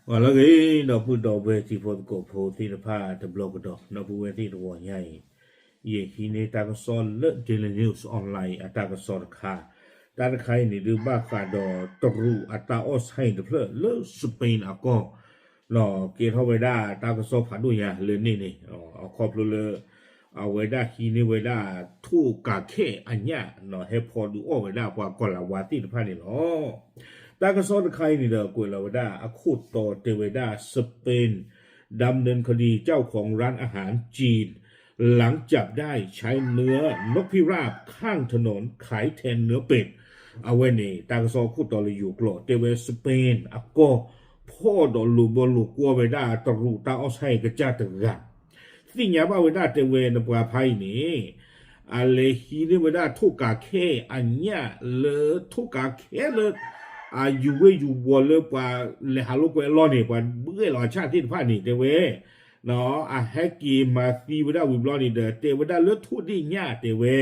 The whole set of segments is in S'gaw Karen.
ပှၤလၢအဂ့ၤ ဒီပုၢ်ဒီဝဲၢ်တံၤဖိသကိးဖိသ့ၣ်တဖၣ်တဘျီကဒီး ဒီပုၢ်ဝဲၢ်သ့ၣ်တဂီၤညါအံၤ, ယဟံးန့ၢ်တၢ်ကစီၣ်လၢ Daily News Online အတၢ်ကစီၣ်တခါ, တၢ်တခါအံၤန့ၣ်ဒုးဘၣ်ဃးဒီးတရူးအတၢ်အီၣ်ဆၣ်အံၤတဖျၢၣ်လၢ Spain အကီၢ် ကဲထီၣ်ဝဲဒၣ်တၢ်ကစီၣ်ဖးဒိၣ်ညါလၢန့ၣ်န့ၣ် အခီဖျိလၢ အဝဲဒၣ်ဟံးန့ၢ်ဝဲဒၣ်ထိၣ်ကးခဲၣ်အညၣ် ဟဲဖီဒုးအီၣ်ဝဲဒၣ်ပှၤကီၤလၤဝါသ့ၣ်တဖၣ်န့ၣ်လီၤ. တၢ်ကစီၣ်တခါအံၤန့ၣ်ဒီး ကွဲးလီၤဝဲဒၣ်အခိၣ်တီတဲဝဲဒၣ် Spain ดำเนินคดีเจ้าของร้านอาหารจีน หลังจับได้ใช้เนื้อนกพิราบข้างถนนขายแทนเนื้อเป็ด အဝဲန့ၣ် တၢ်ကစီၣ်ခိၣ်တီလၢယိၤကျိာ် တဲဝဲ Spain အကီၢ် ဖီၣ်ဒီးလိာ်ဘၢလိာ်ကွီၢ်ဝဲဒၣ်တရူးတၢ်အီၣ်ဆၣ်အံၤကစၢ်တဂၤ သ့ၣ်ညါဘၣ်ဝဲဒၣ်တဲဝဲနပှၤဖါအံၤန့ၣ် အလဲၤဟံးန့ၢ်ဝဲဒၣ်ထိၣ်ကးခဲၣ်အညၣ်လၢထိၣ်ကးခဲၣ်လၢ အယူၤဝ့ၢ်ယူၤဝီၤလၢပှၤလဲၤဟးလိာ်ကွဲအလီၢ်န့ၣ် ပှၤဘှဲၣ်လီၤအဆၣ်သ့ၣ်တဖၣ်န့ၣ် တဲဝဲ အဟဲက့ၤမၤသံဝဲဒၣ်ဝံၤဘျီန့ၣ်ဒီး တဲဝဲဒၣ်လၢထိၣ်ဒ့ၣ်ညၣ်တဲဝဲ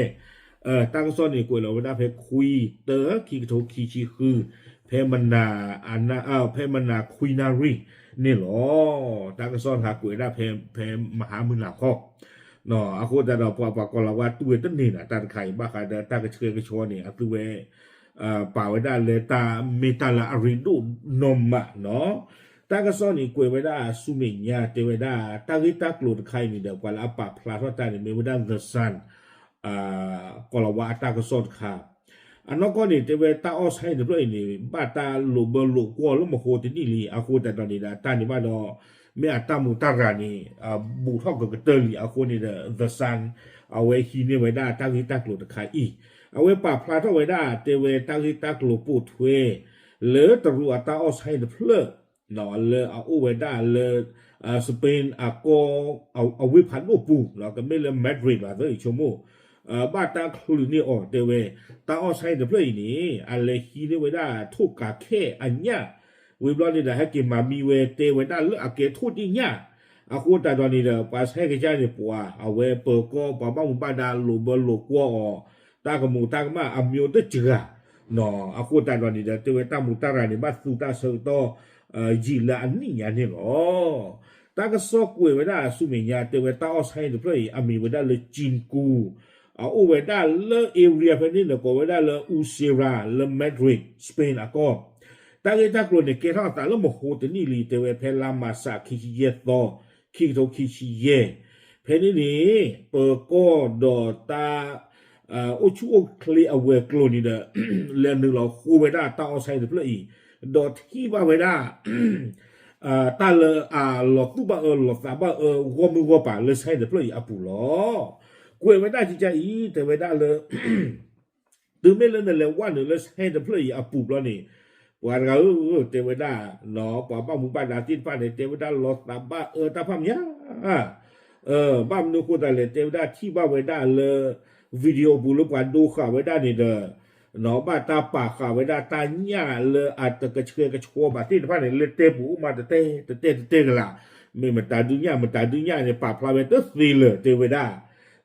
တၢ်ကစီၣ်န့ၣ် ကွဲးလီၤဝဲဒၣ်ဖဲခွံတၢ ခံကထိခံဆံဃု ဖဲမနၤ ဖဲမနၤခွံနၣ်ရံၣ်န့ၣ်လီၤ. တၢ်ကစီၣ်တခါကွဲးဝဲဒၣ်ဖဲ ဖဲမဟါမုၢ်နၤခီ အဃိသတးဒီးပှၤပှၤကီၤလၤဝါတူၢ်ဝဲတန့ၢ်နၤ တၢ်တခါအံၤ ဘၣ်ဃးဒီးတၢ်ကဆှဲကဆှီန့ၣ် အသုဝဲ ပာ်ဝဲဒၣ်လၢတၢ်မ့ၢ်တၢ်လၢအရ့ဒိၣ်နီၢ်မးနီၤ. တၢ်ကစီၣ်န့ၣ်ကွဲးဝဲဒၣ်ဆူမဲာ်ညါတဲဝဲဒၣ် တၢ်ဂ့ၢ်တၢ်ကျိၤတခါအံၤန့ၣ်ဒီး ပှၤလၢအပာ်ဖျါထီၣ်တၢ်န့ၣ် မ့ၢ်ဝဲဒၣ် The Sun ကီၤလၤဝါအတၢ်ကစီၣ်တခါ အနီၢ်ကီၢ်န့ၣ် တဲဝဲတၢ်အီၣ်ဆၣ်အံၤတဖျၢၣ်အံၤန့ၣ် ဘၣ်တၢ်လိာ်ဘၢလိာ်ကွီၢ်လၢမဟိတနံၣ်လံ အဃိသတးဒီးန့ၣ်ဒီး တၢ်န့ၣ်ဘၣ်ဒီး မ့ၢ်အတၢ်မူးတၢ်ရၤန့ၣ် ဘူးထီၣ်ကကတၢၢ်လံ အဃိန့ၣ်ဒီး The Sun အဝဲဟံးန့ၢ်ဝဲဒၣ်တၢ်ဂ့ၢ်တၢ်ကျိၤတခါအံၤ အဝဲပာ်ဖျါထီၣ်ဝဲဒၣ် တဲဝဲတၢ်ဂ့ၢ်တၢ်ကျိၤပိာ်ထွဲ လၢတရူးအတၢ်အီၣ်ဆၣ်အံၤတဖျၢၣ် လၢအအိၣ်ဝဲဒၣ်လၢ Spain အကီၢ် အဝ့ၢ်ဖးဒိၣ်ပူၤ ကမ့ၢ်လၢ Madrid ဘၣ်သ့ၣ်ဆိကမိၣ် ဘၣ်တၢ်ချုးန့ၢ်အီၤတဲဝဲ တၢ်အီၣ်ဆၣ်အံၤတဖျၢၣ်အံၤန့ၣ် အလဲၤဟံးန့ၢ်ဝဲဒၣ်ထိၣ်ကးခဲၣ်အညၣ် ဝံၤဘျီန့ၣ်ဒီး ဟဲက့ၤမၤမံဝဲတဲဝဲဒၣ်လၢအကဲထိၣ်ဒ့ၣ်ညၣ် အဃိသတးဒီးန့ၣ်ဒီး ပှၤဆဟဲကစၢ်န့ၣ် ပှၤ အဝဲပၢၤကီၢ်ပှၤဘၣ်မူဘၣ်ဒါလိာ်ဘၢလိာ်ကွီၢ်အီၤ တၢ်ကမူးတၢ်ကမၣ်အမံၤတစှၤ အဃိသတးဒီးန့ၣ်ဒီး တဲဝဲတၢ်မူးတၢ်ရၤန့ၣ် ဘၣ်သူတၢ်ဆၢကတီၢ် ယံာ်လၢအနံၣ်ညါန့ၣ်လီၤ. တၢ်ကစီၣ်ကွဲးဝဲဒၣ်ဆူမဲာ်ညါ တဲဝဲတၢ်အီၣ်ဆၣ်အံၤတဖျၢၣ်အံၤ အမံၤဝဲဒၣ်လၢ ကၠံၣ်ကူၣ် အအိၣ်ဝဲဒၣ်လၢ area ဖဲန့ၣ်န့ၣ် ကိးဝဲဒၣ်လၢ Usera လၢ Madrid Spain အကီၢ် တၢ်ဂ့ၢ်တၢ်ကျိၤန့ၣ် ကဲထီၣ်အသးလၢမဟိတနံၣ်လံ တဲဝဲဖဲလါမၢ်ၡး ခံဆံယဲၢ်သီ ခံကထိခံဆံယဲၢ် ဖဲန့ၣ်န့ၣ် ပၢၤကီၢ်ဒီးတၢ် အိၣ်ဆူၣ်အိၣ်ချ့အဝဲၤကျိၤန့ၣ်ဒီး လဲၤနုာ်လီၤဃိဝဲဒၣ်တၢ်အီၣ်ဆၣ်အံၤတဖျၢၣ်အံၤ ဒီးထံၣ်ဘၣ်ဝဲဒၣ် တၢ်လၢအလီၤသူၣ်ဘၣ်အၢ လီၤသးဘၣ်အၢ ဂီၢ်မုၢ်ဂီၢ်ပၤလၢဆၣ်အံၤတဖျၢၣ်အံၤအပူၤလီၤ. ကွဲးဝဲဒၣ်ကကါအံၤ တဲဝဲဒၣ်လၢ တုၤမ့ၢ်လၢနလဲၤဝဲနုာ်လၢဆၣ်အံၤတဖျၢၣ်အံၤအပူၤဘျီန့ၣ် ပှၤတဂၤဧၢ တဲဝဲဒၣ် ပှၤဘၣ်မူဘၣ်ဒါသ့ၣ်တဖၣ်န့ၣ် တဲဝဲဒၣ်လီၤသးဘၣ်အၢတၢ်ဖးမး ဘၣ်မနုၤအဃိသတးလဲၣ် တဲဝဲဒၣ်ထံၣ်ဘၣ်ဝဲဒၣ်လၢ video ပူၤလၢပှၤဒိဃာ်ဝဲဒၣ်န့ၣ်ဒီး ဘၣ်တၢ်ပာ်ဃာ်ဝဲဒၣ်တၢ်ညၣ်လၢအတကဆှဲကဆှီဘၣ်သ့ၣ်တဖၣ်န့ၣ် လၢတဲပူၤအိၣ်မးတတဲတတဲတတဲကလး မ့ၢ်မတၤဒုညၣ် မတၤဒုညၣ်န့ၣ် ပာ်ဖျါဝဲတသ့လၢၤ တဲဝဲဒၣ်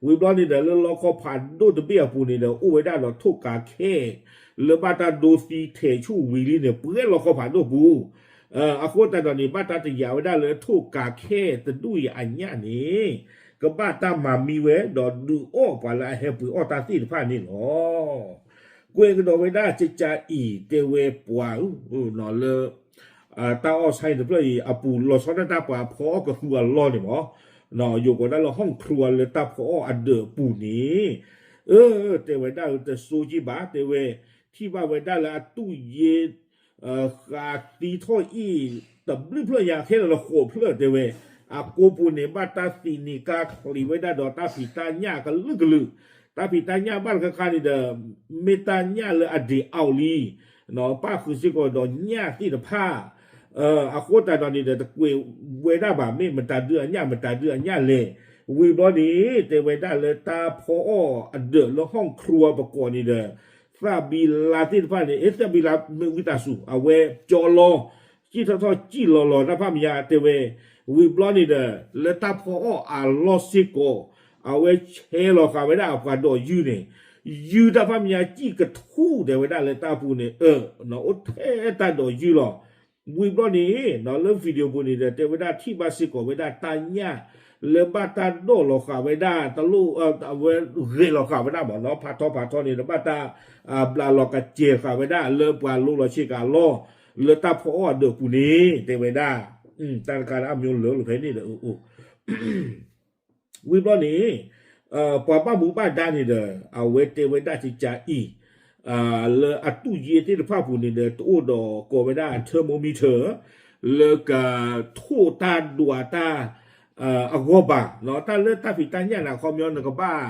ဝံၤဘျီန့ၣ်ဒီး လၢလီခီဖးဒိၣ်တဘ့ၣ်အပူၤန့ၣ်ဒီး အိၣ်ဝဲဒၣ်ဒီးထိၣ်ကးခဲၣ် လၢဘၣ်တၢ်ဒိသံထဲးဆူၣ်ဝံၤလံန့ၣ် ပှဲၤလီခီဖးဒိၣ်ပူၤ အဃိသတးဒီးန့ၣ် ဘၣ်တၢ်တယာ်ဝဲဒၣ်လၢထိၣ်ကးခဲၣ်တဒူၣ်အံၤအညၣ်န့ၣ် ကဘၣ်တၢ်မၤမံဝဲ ဒီးဒုးအီၣ်ပှၤလၢအဟဲပှ့ၤအီၣ်တၢ်သ့ၣ်တဖၣ်န့ၣ်လီၤ. ကွဲးကဒီးဝဲဒၣ်ကကါအံၤ တဲဝဲပှၤဧၢ လၢ တၢ်အီၣ်ဆၣ်အံၤတဖျၢၣ်အံၤ အပူၤလီၤဆီဒၣ်တၢ်ပှၤဖီအီၣ်ကသူအလီၢ်န့ၣ်မး ယိၤကိးဒၣ်လၢ ห้องครัว လၢတၢ်ဖီအီၣ်အဒၢးအပူၤန့ၣ် အၢ တဲဝဲဒၣ်တစိကံဘၣ် တဲဝဲ ထံၣ်ဘၣ်ဝဲဒၣ်လၢအတူၢ်ယ့ ဃးသံထီၣ်အံၣ် တဘျုးဖျၢၣ်ညါခဲလၢာ်လၢဃိးဖျၢၣ်တဲဝဲ အကိပူၤန့ၣ် ဘၣ်တၢ်သံးနံၤကါချံးဝဲဒၣ်ဒီးတၢ်ဖံးတၢ်ညၣ်ကလုာ်ကလုာ် တၢ်ဖံးတၢ်ညၣ်ဘၣ်တခါခါန့ၣ်ဒီး မ့ၢ်တၢ်ညၣ်လၢအဒံးအီၤလံ ပၣ်ဃုာ်စ့ၢ်ကီးဒီးညၣ်သ့ၣ်တဖၣ် အဃိသတးဒီးန့ၣ်ဒီး တကွဲးဝဲဒၣ်ဘၣ် မ့ၢ်မတၤဒုအညၣ် မတၤဒုအညၣ်လဲၣ်. ဝံၤဘျီန့ၣ် တဲဝဲဒၣ်လၢတၢ်ဖီအီၣ်အဒၢးလၢ ห้องครัว ပကိးန့ၣ်ဒီး သၣ်ဘံလါသ့ၣ်တဖၣ်န့ၣ် အ့ သၣ်ဘံလါမ့ၢ်ဝံသးစူၤ အဝဲကၠီလီၤ စံၣ်ထီၣ်ထီၣ်စံၣ်လီၤလီၤတၢ်ဖးမး တဲဝဲ ဝံၤဘျီန့ၣ်ဒီး လၢတၢ်ဖီအီၣ်အလီၢ်စ့ၢ်ကီး အဝဲဆဲးလီၤဃာ်ဝဲဒၣ်အပှၤဒီးယုၢ်န့ၣ် ယုၢ်တၢ်ဖးမးစံၣ်ကထူၣ်တဲဝဲဒၣ်လၢတၢ်ပူၤန့ၣ် အၢ အိၣ်ထဲတၢ်ဒီးယုၢ်လီၤ. ဝံၤဘျီန့ၣ် လၢ video ပူၤန့ၣ်ဒီး တဲဝဲဒၣ်ထံၣ်ဘၣ်စ့ၢ်ကီးဝဲဒၣ်တၢ်ညၣ် လၢဘၣ်တၢ်ဒိးလီၤဃာ်ဝဲဒၣ် တလိၣ် အဝဲဂဲၤလီၤဃာ်ဝဲဒၣ်မ့ၢ်နီၤ ဖးထီဖးထီန့ၣ်ဒီး ဘၣ်တၢ် ဘျးလီၤကစဲၤဃာ်ဝဲဒၣ်လၢပှၤလိလီၤဆ့ကၤအလီၢ် လၢတၢ်ဖီအီၣ်အဒၢးပူၤန့ၣ် တဲဝဲဒၣ် တၢ်တခါန့ၣ် အမျိုးလၢလီၤဖဲန့ၣ်ဒီး ဝံၤဘျီန့ၣ် ပှၤဘၣ်မူဘၣ်ဒါန့ၣ်ဒီး အဝဲတဲဝဲဒၣ်ကကးအံၤ လၢအတူၢ်ယ့ၢ်သ့ၣ်တဖၣ်ပူၤန့ၣ်ဒီး တအိၣ်ဒီးကိးဝဲဒၣ် thermometer လၢကထိၣ်တၢ်ဒွးတၢ် အဂီၢ်ဘၣ်, တၢ်လၢတၢ်ဖံးတၢ်ညၣ်န့ၣ် အခီပညီနကဘၣ်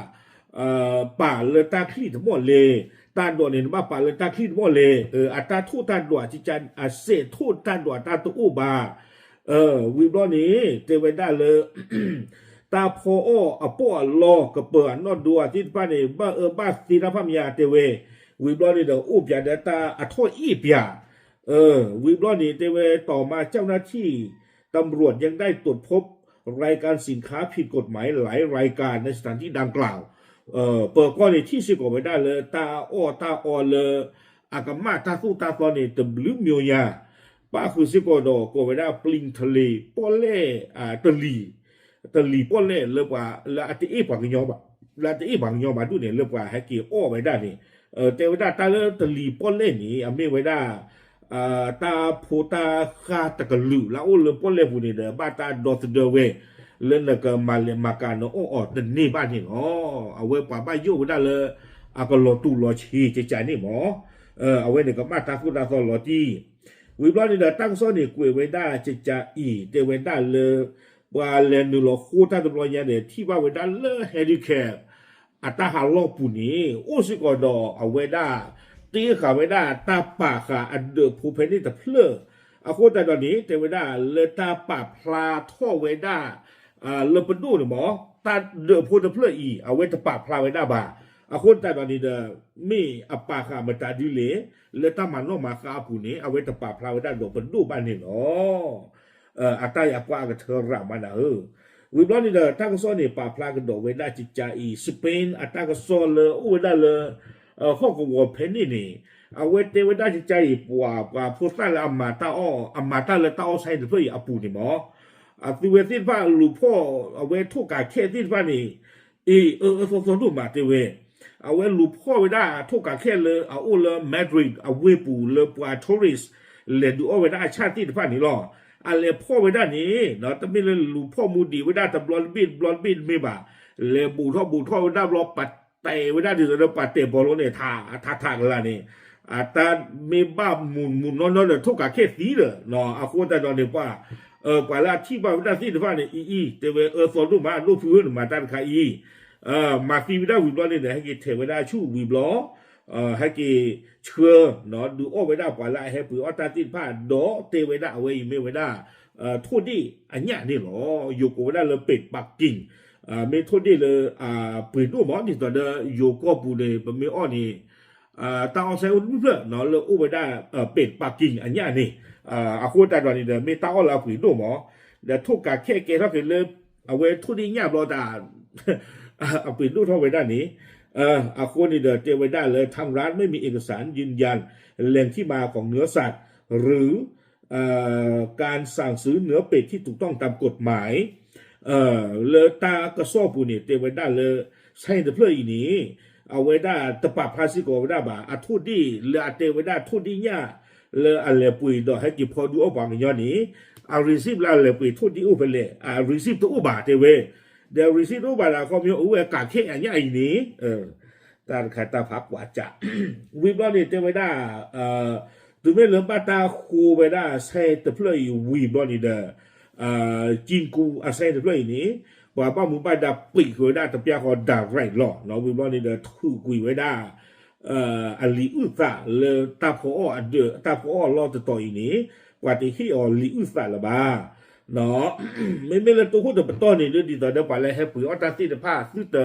ပာ်လၢတၢ်ချံၣ်တမီၢ်လဲၣ်, တၢ်ဒွးန့ၣ် နဘၣ်ပာ်လၢတၢ်ချံၣ်တမီၢ်လဲၣ်, အတၢ်ထိၣ်တၢ်ဒွး အစဲးထိၣ်တၢ်ဒွးတၢ်တအိၣ်ဘၣ်. ဝံၤဘျီန့ၣ် တဲဝဲဒၣ်လၢ တၢ်ဖီအီၣ်အပီၣ်အလီ ကပၢၤအနီၣ်ဒိအသ့ၣ်တဖၣ်န့ၣ် ဘၣ်အၢဘၣ်သီတၢ်ဖးမယၤတဲဝဲ, ဝံၤဘျီန့ၣ်ဒီး အိၣ်ပၠးဒီးတၢ်အထီၣ်အ့ၣ်ပၠး, ဝံၤဘျီန့ၣ် တဲဝဲ ต่อมาเจ้าหน้าที่ตำรวจยังได้ตรวจพบรายการสินค้าผิดกฎหมายหลายรายการในสถานที่ดังกล่าว ပၢၤကီၢ်န့ၣ် ထံၣ်စ့ၢ်ကီးဝဲဒၣ်လၢတၢ်အီၣ်တၢ်အီလၢ အကမၣ်တၢ်သိၣ်တၢ်သီန့ၣ် တဘျုးမံၤညါ, ပၣ်ဃုာ်စ့ၢ်ကီးဒီး ကိးဝဲဒၣ် ပျံၤထလ့ၤပီၣ်လဲၣ် တလံၤ, တလံၤပီၣ်လဲၣ်လၢပှၤ လၢအတအ့ၣ်ပှၤကညီဘၣ်, လၢအတအ့ၣ်ပှၤကညီဘၣ်ဒူၣ်န့ၣ် လၢပှၤဟဲက့ၤအီၣ်ဝဲဒၣ်န့ၣ်, တဲဝဲဒၣ်တၢ်လၢတလံၤပီၣ်လဲၣ်န့ၣ် အမ့ၢ်ဝဲဒၣ် တၢ်ဖိတၢ်ဃၢ်တကလုာ် လၢအအိၣ်လၢပီၣ်လဲၣ်ပူၤန့ၣ်ဒီး ဘၣ်တၢ်ဒီသဒၢဝဲ လၢနကမၤလဲၤမၤကၤနအီၣ်အီၤတန့ၢ်ဘၣ်န့ၣ်လီၤ. အဝဲပှၤဘၣ်ယိၣ်ဝဲဒၣ်လၢ အကလီၤတူာ်လီၤဆံးကကးန့ၣ်မး, အဝဲန့ၣ်ကမၣ်တၢ်သိၣ်တၢ်သီလီၤတံၢ်, ဝံၤဘျီန့ၣ်ဒီး တၢ်ကစီၣ်န့ၣ် ကွဲးဝဲဒၣ်ကကးအံၤ တဲဝဲဒၣ်လၢ ပှၤလဲၤနုာ်လီၤဃိတၢ်တဘျီညါန့ၣ် ထံၣ်ဘၣ်ဝဲဒၣ်လၢ handicap အတၢ်ဟးလီၢ်ပူၤန့ၣ် အိၣ်စ့ၢ်ကီးဒီးအဝဲဒၣ် တ့ဃာ်ဝဲဒၣ်တၢ်ပာ်ဃာ်အဒၢးဖိဖဲန့ၣ်တဖျၢၣ်, အဃိသတးဒီးန့ၣ် တဲဝဲဒၣ်လၢတၢ်ပာ်ဖျါထီၣ်ဝဲဒၣ် လၢပဒိၣ်န့ၣ်မး တၢ်ဒၢးဖိတဖျၢၣ်အံၤ အဝဲတပာ်ဖျါဝဲဒၣ်ဘၣ်. အဃိသတးဒီးန့ၣ်ဒီး မ့ၢ်အပာ်ဃာ်မတၤဒ်လဲၣ် လၢတၢ်မၤနီၣ်မၤဃါအပူၤန့ၣ် အဝဲတပာ်ဖျါဝဲဒၣ်ဒီးပဒိၣ်ဘၣ်န့ၣ်လီၤ. အတၢ်ယၤကွၢ်အကထၢရၣ်မးနၤဧၢ, ဝံၤဘျီန့ၣ်ဒီး တၢ်ကစီၣ်န့ၣ် ပာ်ဖျါကဒီးဝဲဒၣ်ကကးအံၤ Spain အတၢ်ကစီၣ်လၢအိၣ်ဝဲဒၣ်လၢ ဟီၣ်ကဝီၤဖဲန့ၣ်န့ၣ် အဝဲတဲဝဲဒၣ်ကကးအံၤ ပှၤ ပှၤဖိသၣ်လၢအမၤတၢ်အီၣ် အမၤတၢ်လၢတၢ်အီၣ်ဆဲတဖျၢၣ်အံၤအပူၤန့ၣ်မး အသုဝဲသ့ၣ်တဖၣ်လူၤဖီၣ် အဝဲထိၣ်ကးခဲၣ်သ့ၣ်တဖၣ်န့ၣ် အ့ၣ် အၢအၢသီသီဒိၣ်မးတဲဝဲ, အဝဲလူၤဖီၣ်ဝဲဒၣ်ထိၣ်ကးခဲၣ်လၢအအိၣ်လၢ Madrid အဝ့ၢ်ပူၤလၢပှၤ tourist လဲၤဒုးအီၣ်ဝဲဒၣ်အဆၣ်သ့ၣ်တဖၣ်န့ၣ်လီၤ. အလဲၤဖီၣ်ဝဲဒၣ်န့ၣ် တမ့ၢ်လၢလူၤဖီၣ်မူဒံးဝဲဒၣ်တဘျီတဘ့ၣ်တဘျီတဘ့ၣ်တမ့ၢ်ဘၣ်, လဲၤဘူးထီၣ်ဘူးထီၣ်ဝဲဒၣ်ဘျီ ပာ်တဲာ်ဝဲဒၣ်ဒ်သိးဒီးပှၤတဲာ်ဘီလိန့ၣ် ထးထးကလာ်န့ၣ် အတၢ်မ့ၢ်ဘၣ်မူးမူးနီၢ်နီၢ်ဒီး ထိၣ်ကးခဲၣ်သံဒီး အဃိသတးဒီးန့ၣ် ပှၤ ပှၤလၢအထံၣ်ဘၣ်ဝဲဒၣ်သ့ၣ်တဖၣ်န့ၣ် အံၤအံၤ တဲဝဲအၢသီဒိၣ်မး ဒိၣ်ဖုဧၢ နမၤတၢ်တခါအံၤ မၤသံဝဲဒၣ်ဝံၤဘျီန့ၣ်ဒီး ဟဲက့ၤထဲးဝဲဒၣ်ဆူၣ်ဝံၤဘျီ ဟဲက့ၤဆှၢ ဒုးအီၣ်ဝဲဒၣ်ပှၤလၢအဟဲပှ့ၤအီၣ်တၢ်သ့ၣ်တဖၣ် ဒီးတဲဝဲဒၣ်အဝဲအံၤမ့ၢ်ဝဲဒၣ် ထိၣ်ဒ့ၣ်အညၣ်န့ၣ်လီၤ. ယိၤကိးဝဲဒၣ်လၢ pet parking မ့ၢ်ထိၣ်ဒ့ၣ်လၢ ပှ့ၤဒိၣ်မး ဒ်သိးဒီးယိၤကီၢ်ပူၤန့ၣ် ပမ့ၢ်အီၣ်န့ၣ် တၢ်အီၣ်ဆဲအိၣ်တဖျၢၣ်လၢအိၣ်ဝဲဒၣ် pet parking အညၣ်န့ၣ် အဃိသတးဒီးန့ၣ်ဒီး မ့ၢ်တၢ်အီၣ်လၢအပှ့ၤဒိၣ်မး ဒီးထိၣ်ကးခဲၣ်ကဲထီၣ်က့ၤလၢ အဝဲထိၣ်ဒ့ၣ်ညၣ်ဘျီတၢ် အပှ့ၤဒိၣ်ထီၣ်ဝဲဒၣ်န့ၣ် အဃိန့ၣ်ဒီး တဲဝဲဒၣ်လၢ ทางร้านไม่มีเอกสารยืนยันแหล่งที่มาของเนื้อสัตว์หรือการสั่งซื้อเนื้อเป็ดที่ถูกต้องตามกฎหมาย လၢတၢ်ကစီၣ်ပူၤန့ၣ် တဲဝဲဒၣ်လၢ ဆဲတဖျၢၣ်အံၤန့ၣ် အဝဲဒၣ်တပာ်ဖျါစ့ၢ်ကီးဝဲဒၣ်ဘၣ် အထိၣ်ဒ့ၣ်လၢအတဲဝဲဒၣ်ထိၣ်ဒ့ၣ်ညၣ် လၢအလဲၤပှ့ၤဒီးဟဲက့ၤဖီဒုးအီၣ်ပှၤကညီန့ၣ် အ receipt လၢအလဲၤပှ့ၤထိၣ်ဒ့ၣ်အိၣ်ဖဲလဲၣ် အ receipt တအိၣ်ဘၣ်တဲဝဲ ဒီး receipt တအိၣ်ဘၣ်ဒီး အခီပညီအိၣ်ဝဲကးခဲၣ်အညၣ်အံၤန့ၣ် တၢ်တခါတၢ်ဖးကွၢ်စး ဝံၤဘျီန့ၣ်တဲဝဲဒၣ် တုၤမ့ၢ်လၢဘၣ်တၢ်ဃိဝဲဒၣ်ဆဲတဖျၢၣ်အံၤဝံၤဘျီန့ၣ်ဒီး ကံကူအဆဲတဖျၢၣ်အံၤန့ၣ် ပှၤဘၣ်မူဘၣ်ဒါပံာ်ဃုာ်ဝဲဒၣ်တပျၢ်ဃီ direct လီၤ ဝံၤဘျီန့ၣ်ဒီးထုးကွံာ်ဝဲဒၣ် အလံာ်အုၣ်သးလၢတၢ်ဖီအီၣ်အဒၢး တၢ်ဖီအီၣ်အလီၢ်တတီၤအံၤန့ၣ် ပှၤတဟ့ၣ်အီၤလံာ်အုၣ်သးလၢၤဘၣ် မ့မ့ၢ်လၢတိခိၣ်တပတီၢ်န့ၣ် ဒ်သိးဒီးပှၤလၢဟဲပှ့ၤအီၣ်တၢ်သ့ၣ်တဖၣ် သုတ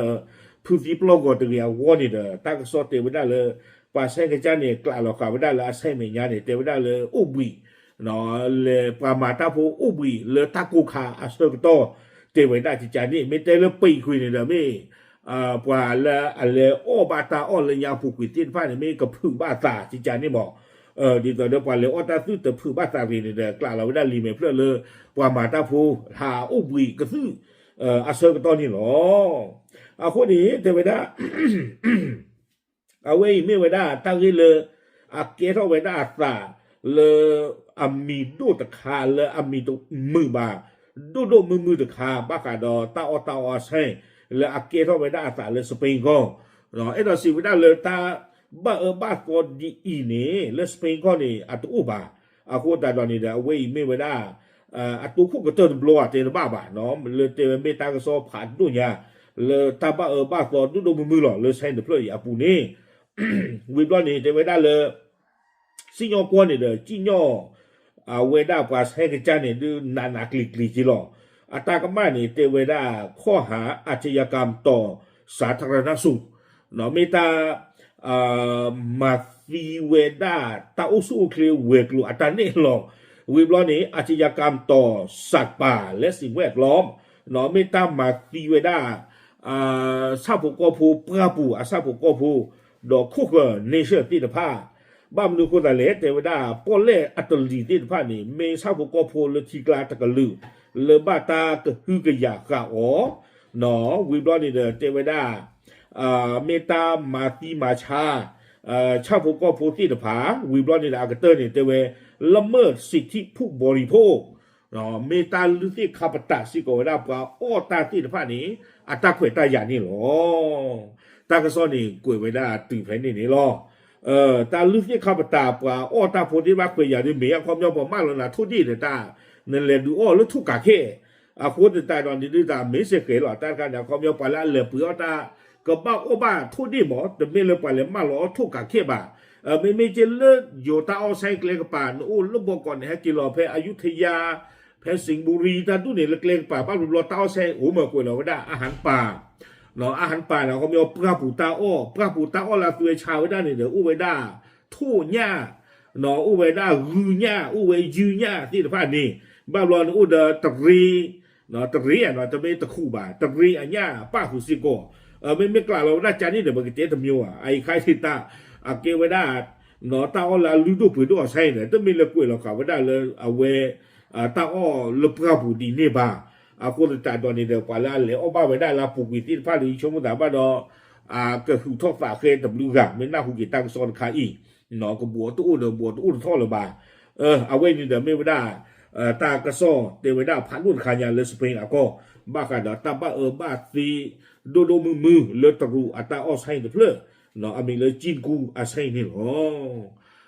ဖုသံပျီၢ်ဂီၤတဂ့ၤအဂီၢ်န့ၣ်ဒီး တၢ်ကစီၣ်တဲဝဲဒၣ်လၢ ပှၤဆဲကစၢ်န့ၣ် ကျးလီၤဃာ်ဝဲဒၣ်လၢအဆဲမဲာ်ညါန့ၣ် တဲဝဲဒၣ်လၢအိၣ်ဘှံး လဲၤပှၤမၤတၢ်ဖိအိၣ်ဘှံးလၢတၢ်ကိၢ်ခါအဆၢကတီၢ် တဲဝဲဒၣ်ကကန့ၣ် မ့ၢ်တဲလၢပံာ်ကွံာ်န့ၣ်ဒီးမ့ၢ် ပှၤလၢအလဲၤအီၣ်ဘၣ်တၢ်အီၣ်လၢညါပူၤကွံာ်သ့ၣ်တဖၣ်န့ၣ် မ့ၢ်ကဖုးဘၣ်သးကကန့ၣ်မး ဒ်သိးဒီးပှၤလဲၤအီၣ်တၢ်သုၣ်တဖုးဘၣ်သးရ့ၤန့ၣ်ဒီး ကျးလီၤဝဲဒၣ်လံာ်မဲာ်ဖျၢၣ်လၢ ပှၤမၤတၢ်ဖိ ဟးအိၣ်ဘှံးကသုၣ် အဆၢကတီၢ်န့ၣ်လီၤ. အဃိန့ၣ် တဲဝဲဒၣ် အဝဲအံၤမ့ၢ်ဝဲဒၣ်တၢ်ဂ့ၢ်လၢ အကဲထီၣ်ဝဲဒၣ်အသးလၢ အမံၤဒိၣ်တခါ လၢအမံၤတမုာ်ဘၣ် ဒိၣ်ဒိၣ်မုၢ်မုၢ်တခါ ဘၣ်ဃးဒီးတၢ်အီၣ်တၢ်အီအဆဲ လၢအကဲထီၣ်ဝဲဒၣ်အသးလၢ Spain ကီၢ် အဲၣ်ဒိးစံးဝဲဒၣ်လၢတၢ်ဘၣ်အၢဘၣ်သီဒ်အံၤန့ၣ် လၢ Spain ကီၢ်န့ၣ် အတအိၣ်ဘၣ်. အဃိသတးဒီးန့ၣ်ဒီး အဝဲအံၤမ့ၢ်ဝဲဒၣ် အတိခိၣ်ကတၢၢ်တဘျီအတဲတဘၣ်ဘၣ် လၢတဲဝဲမ့ၢ်တၢ်ကစီၣ်ဖးဒိၣ်ညါ လၢတၢ်ဘၣ်အၢဘၣ်သီဒိၣ်ဒိၣ်မုၢ်မုၢ်လီၤ လၢဆဲတဖျၢၣ်အံၤအပူၤန့ၣ် ဝံၤဘျီန့ၣ် တဲဝဲဒၣ်လၢ စံၣ်ညီၣ်ကွီၢ်န့ၣ်ဒီး စံၣ်ညီၣ် အဝဲဒၣ်ပှၤဆဲကစၢ်န့ၣ် ဒုးနးနးကျံၤကျံၤက့လီၤ. အတၢ်ကမၣ်န့ၣ် တဲဝဲဒၣ် ข้อหาอาชญากรรมต่อสาธารณสุข မ့ၢ်တၢ် မၤသံဝဲဒၣ်တၢ်အိၣ်ဆူၣ်အိၣ်ချ့ဝဲၤကျိၤအတၢ်နဲၣ်လီၤ. ဝံၤဘျီန့ၣ် อาชญากรรมต่อสัตว์ป่าและสิ่งแวดล้อม မ့ၢ်တၢ်မၤသံဝဲဒၣ် ဆၣ်ဖိကီၢ်ဖိပှၢ်ပူၤ အဆၣ်ဖိကီၢ်ဖိ ဒီးခိၣ်ဃၢၤ nature သ့ၣ်တဖၣ် ဘၣ်မနုၤအဃိသတးလဲၣ် တဲဝဲဒၣ် ပီၣ်လဲၣ်အတလံၤသ့ၣ်တဖၣ်န့ၣ် မ့ၢ်ဆၣ်ဖိကီၢ်ဖိလၢထံကျါတကလုာ် လၢဘၣ်တၢ်ကဟုကယာ်ဃာ်အီၤ ဝံၤဘျီန့ၣ်ဒီး တဲဝဲဒၣ် မ့ၢ်တၢ်မၤသံမၤဆါ ဆၣ်ဖိကီၢ်ဖိသ့ၣ်တဖၣ် ဝံၤဘျီန့ၣ်ဒီး အကတၢၢ်န့ၣ် တဲဝဲ ละเมิดสิทธิผู้บริโภค မ့ၢ်တၢ်လုၢ်သ့ၣ်ခါပတာ်စ့ၢ်ကီးဝဲဒၣ်ပှၤအီၣ်တၢ်သ့ၣ်တဖၣ်န့ၣ် အတၢ်ခွဲးတၢ်ယာ်န့ၣ်လီၤ. တၢ်ကစီၣ်န့ၣ် ကွဲးဝဲဒၣ်တုၤဖဲန့ၣ်န့ၣ်လီၤ. တၢ်လုၢ်သ့ၣ်ခါပတာ်ပှၤအီၣ်တၢ်ဖိသ့ၣ်တဖၣ်ခွဲးယာ်ဒ်မ့ၢ် အခီပညီပှၤမၢလီၤနၤထိၣ်ဒ့ၣ်ဒီးတၢ် နလဲၤဒုးအီၣ်လၢထိၣ်ကးခဲၣ် အဃိသတးဒီးန့ၣ်ဒုးတၢ်မ့ၢ်စ့ၢ်ကီးလီၤ တၢ်တခါန့ၣ် အခီပညီပှၤလၢအလဲၤပှ့ၤအီၣ်တၢ် ကဘၣ်အီၣ်ဘၣ်ထိၣ်ဒ့ၣ်မး တမ့ၢ်လၢပှၤလဲၤမၢလီၤအီၣ်ထိၣ်ကးခဲၣ်ဘၣ်. မ့မ့ၢ်က့လၢယိၤတၢ်အီၣ်ဆဲကျဲကပၤ နအိၣ်လၢဘီကီးန့ၣ် ဟဲက့ၤလီၤဖဲအယူထယါ ဖဲစံးဘူရံ တၢ်ဒူၣ်န့ၣ် လၢကျဲကပၤ ဘၣ်ဘျီဘျီတၢ်အီၣ်ဆဲအိၣ်မၢကွဲးလီၤဝဲဒၣ် อาหารป่า อาหารป่าန့ၣ် အခီပညီပှၢ်ပူၤတၢ်အီၣ် ပှၢ်ပူၤတၢ်အီၣ်လၢအသွဲဆါဝဲဒၣ်န့ၣ်ဒီး အိၣ်ဝဲဒၣ် ထိၣ်ညၣ် အိၣ်ဝဲဒၣ်ဂုၢ်ညၣ် အိၣ်ဝဲယုၢ်ညၣ်သ့ၣ်တဖၣ်န့ၣ် ဘၣ်ဘျီန့ၣ်အိၣ်ဒီးတရ့ တရ့ တမ့ၢ်တခူးဘၣ် တရ့အညၣ်ပၣ်ဃုာ်စ့ၢ်ကီး မ့မ့ၢ်ကျးလီၤဝဲဒၣ်ကၠါန့ၣ်ဒီး ပကတဲတမံၤဘၣ် အအံၤခါအံၤတၢ် အကဲဝဲဒၣ် တၢ်အီၣ်လၢအလုၢ်ဒိၣ်ပှ့ၤဒိၣ်အီၤဆဲအံၤန့ၣ် တမ့ၢ်လၢကွဲးလီၤဃာ်ဝဲဒၣ်လၢအဝဲ တၢ်အီၣ်လၢပှၢ်ပူၤဒ်န့ၣ်ဘၣ်. အဃိသတးဒီးန့ၣ်ဒီး ပှၤလၢအလဲၤအီၣ်ဘၣ်ဝဲဒၣ်လၢအပူၤကွံာ်သ့ၣ်တဖၣ်ဒီး ဆိကမိၣ်သးဘၣ်ဒီး ကဟုးထီၣ်သးဃဲတဘျုးဂၤ မ့ၢ်နၢ်ဟူက့ၤတၢ်ကစီၣ်တခါအံၤ ကဘှီးတအိၣ်ဒီးဘှီးတအိၣ်တထီၣ်လၢၤဘၣ်. အဝဲန့ၣ်ဒီးမ့ၢ်ဝဲဒၣ် တၢ်ကစီၣ်တဲဝဲဒၣ်ဖးဒိၣ်တခါညါလၢ Spain အကီၢ် ဘၣ်ဃးဒီးတၢ်ဘၣ်အၢဘၣ်သီ ဒိၣ်ဒိၣ်မုၢ်မုၢ်လၢတရူးအတၢ်အီၣ်ဆဲအံၤတဖျၢၣ် အမံၤလၢကံၣ်ကူအဆဲအံၤန့ၣ်လီၤ.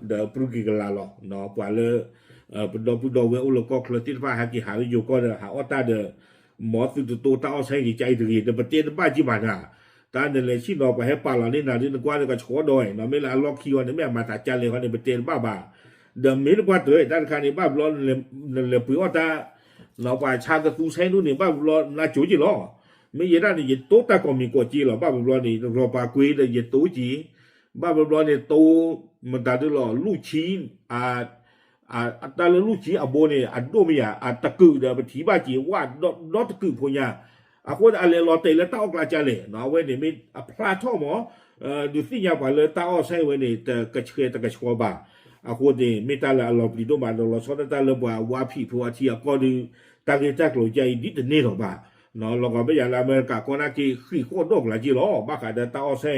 ဒီးပြူက့ၤကလာ်လီၤ ပှၤလၢ ပဒီပုၢ်ဒီဝဲၢ်အိၣ်လၢကီၢ်ချၢသ့ၣ်တဖၣ် ဟဲက့ၤဟးလၢယိၤကီၢ်ဒီး ဟးအီၣ်တၢ်ဒီး မ်သုတတိတၢ်အီၣ်ဆဲအံၤကါအံၤတဂ့ၤ ဒီးပတဲတဘၣ်က့ၤဘၣ်နၤ တၢ်နလဲၤဆ့ၣ်နီၤပှၤဟဲပာ်လီၤန့ၢ်နၤဒ်နကွၢ်ဒီးကဆှီဒီး မ့ၢ်လၢအလီၢ်ခံအီၤန့ၣ် မ့ၢ်အမၤသးကါလဲၣ်ဃီန့ၣ် ပတဲတဘၣ်ဘၣ်. ဒီးမ့ၢ်နကွၢ်တၢ်တၢ်တခါန့ၣ် ဘၣ်ဘျီ နလဲၤပှ့ၤအီၣ်တၢ် ပှၤဆါကသူဆဲဒိၣ်န့ၣ် ဘၣ်ဘျီနါကိၤက့ၤလီၤ. မ့ၢ်ယဲဒၣ်န့ၣ် ယတိတၢ်ကိးမံၤကိးက့ၤလီၤ ဘၣ်ဘျီန့ၣ် ရီၣ်ပာ်ကွ့ဒီးယတိက့ၤ ဘၣ်ဘျီဘျီန့ၣ် တိ မတၤဒ်လီၤ လူၢ်ဆံ တၢ်လၢလူၢ်ဆံအဘိန့ၣ် အဒိၣ်မ့ၢ်ယၤ အတကုာ်ဒီးပထံၣ်ဘၣ်က့ၤ ဝၣ်ဒီတကုာ်ဖိညါ အဃိအလဲၤလီၤတဲာ်လၢတၢ်အီၣ်ကျါကါလဲၣ် အဝဲန့ၣ်မ့ၢ်အဖျါထီၣ်မး ဒုးသ့ၣ်ညါပှၤလၢတၢ်အီၣ်ဆဲဝဲန့ၣ် တကဆှဲတကဆှီဘၣ်. အဃိန့ၣ် မ့ၢ်တၢ်လၢအလီၤပျံၤဒိၣ်မးဒီးလီၤဆီဒၣ်တၢ်လၢပှၤဝါဖံးဖိအထံအကီၢ်ဒီး တၢ်ဂ့ၢ်တၢ်ကျိၤကါအံၤဒ်တန့ၢ်လီၤဘၣ်. လီၤဂာ်ဘၣ်ယၤလၢအမဲရကၤကီၢ်နာ်က့ ဃံးဃီၣ်ဒီၣ်ကလၤက့လီၤ ဘၣ်ဃးဒီးတၢ်အီၣ်ဆဲ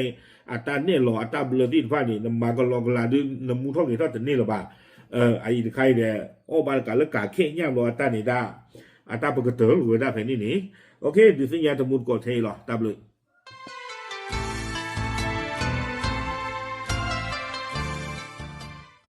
အတၢ်နဲၣ်လီၤအတၢ်ဘျၢသ့ၣ်တဖၣ်န့ၣ် နမၤကလီကလၤဒီး နမူထီၣ်ဂဲၤထီၣ်တန့ၢ်လၢၤဘၣ်. အအံၤတခါအံၤဒီး အီၣ်ဘၣ်တကးလၢကးခဲညၣ်ဘျီအတၢ်န့ၣ်ဒၣ် အတၢ်ပကတၢၢ်လိာ်ဝဲဒၣ်ဖဲန့ၣ်န့ၣ် ဒုးသ့ၣ်ညါတမူတကိးထဲအံၤလီၤ တၢ်ဘျုး